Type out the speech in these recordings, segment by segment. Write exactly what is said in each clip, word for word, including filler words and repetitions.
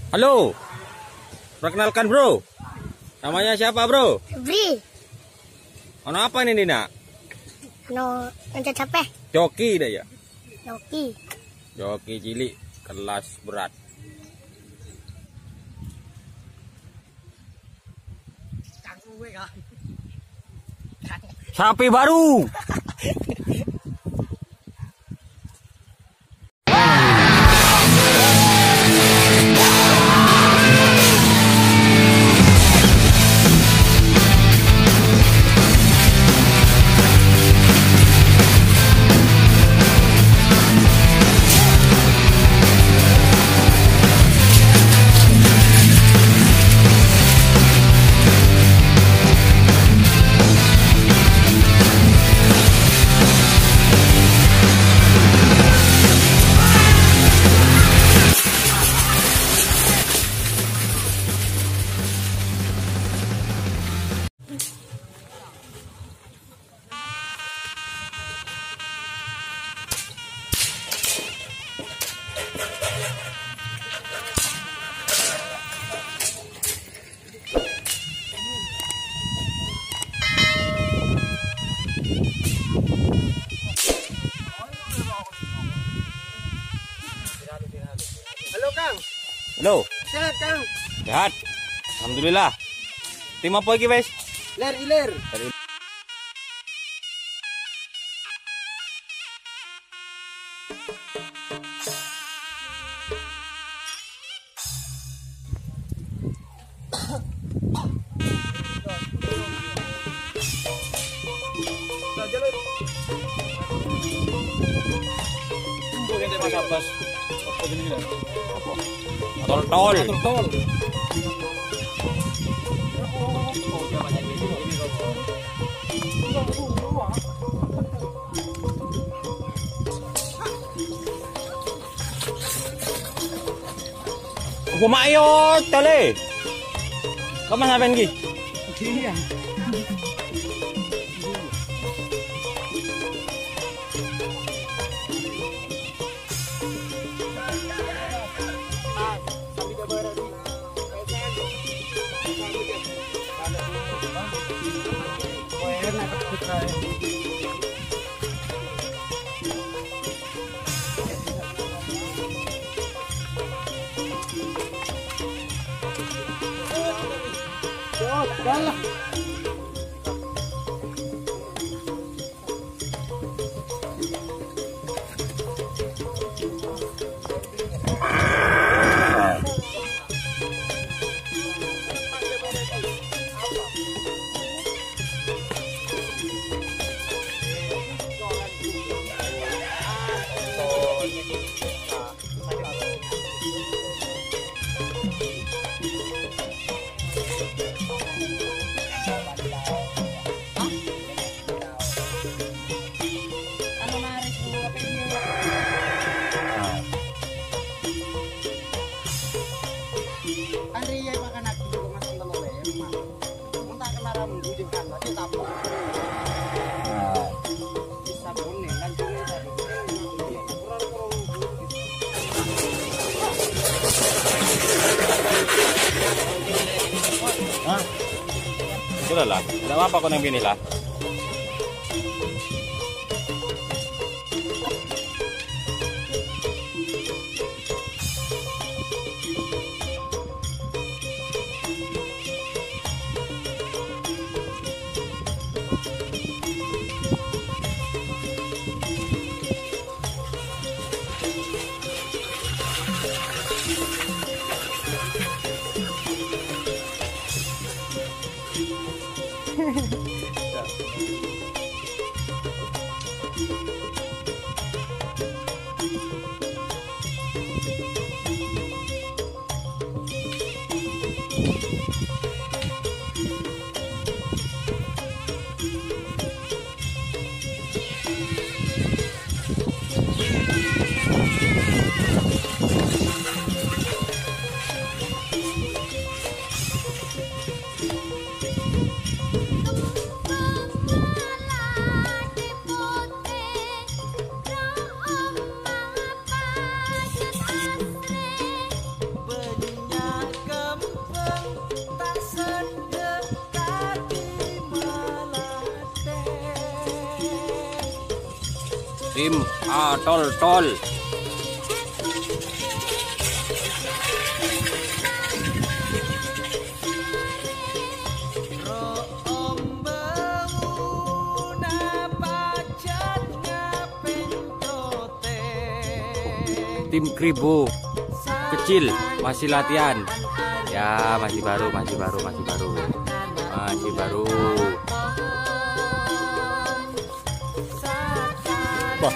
Halo. Perkenalkan, Bro. Namanya siapa, Bro? Febri. Ono apa ini, Nak? Anu, ngecat capek. Joki deh ya? Joki. Joki cilik, kelas berat. Sapi baru. Halo, Kang. Halo. Sehat, Kang? Sehat. Alhamdulillah. Tim apa iki, wes? Ler ilir. Tol-tol. Gua mak yo, cale. Kapan sampean ki? Iya. Hah? Sudah lah, tidak apa-apa kau yang pilih lah. Tim Atol-tol. Tim Kribo kecil masih latihan. Ya, masih baru, masih baru, masih baru. Masih baru. Wah.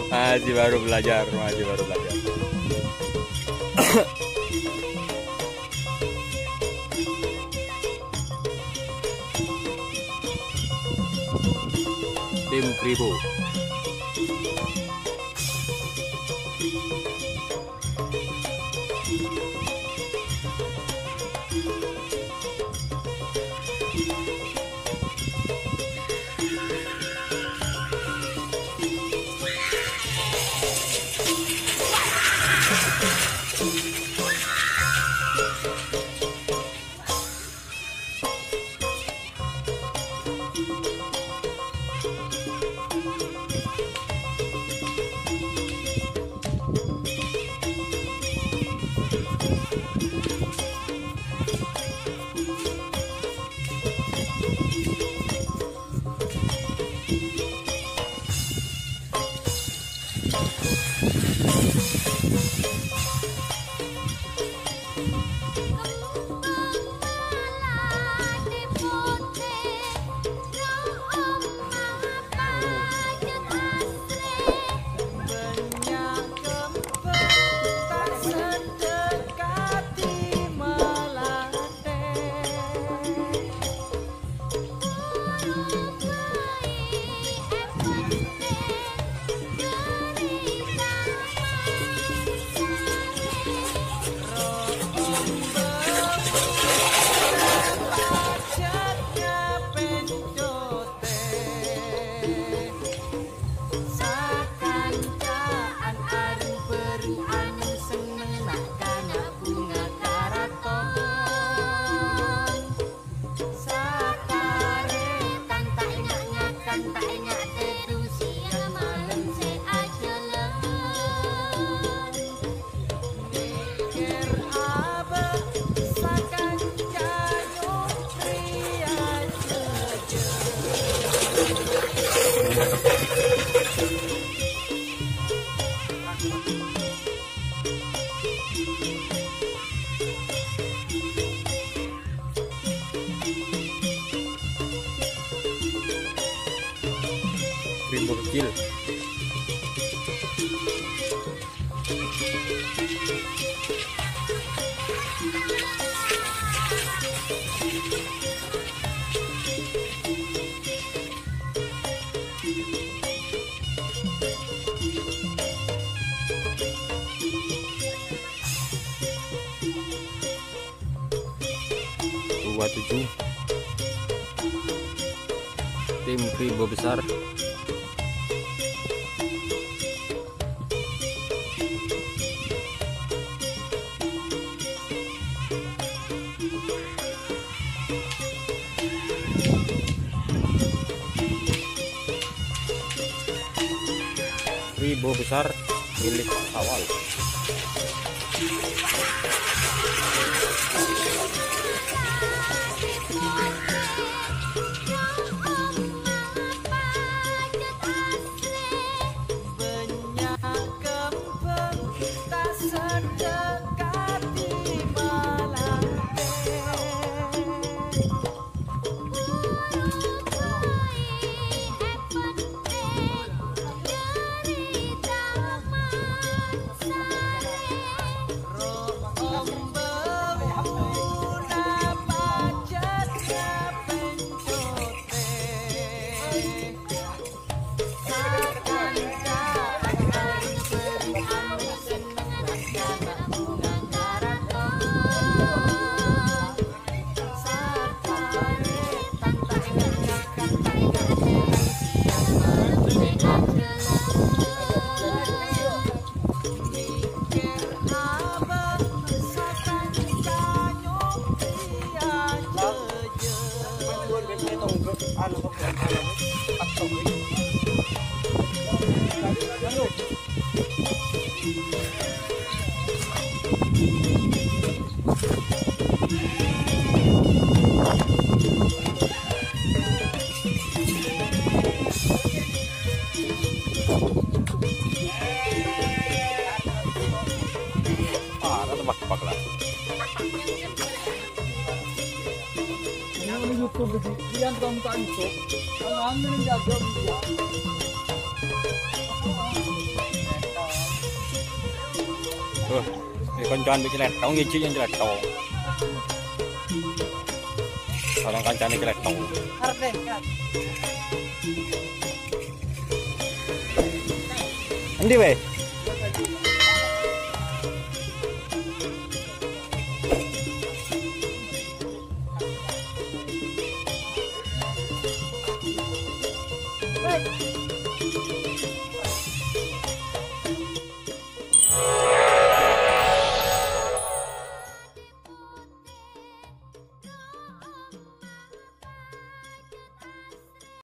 Masih baru belajar, masih baru belajar. Tim Kribo. Sakanca'an areng-bareng anu senneng na'-kana' bhunga karaton. Sataretan ta' enga' ngakan, ta' enga' tedhung, siang malem se ajhâlân. Nèkèr abâ' sakanca nyopri ajhâjhâ. Rimbo kecil. Dua tujuh. Tim Kribo Besar. Kribo Besar milik Awal. Parah tebak-tebak lah. Ini YouTube iki. Iyan tong tak YouTube. Kan anu yang jaga dia. Tuh, ini koncoan bikin letong, ngijik yang letong. Orang kancane letong. Arep deh, ya. Endi, weh?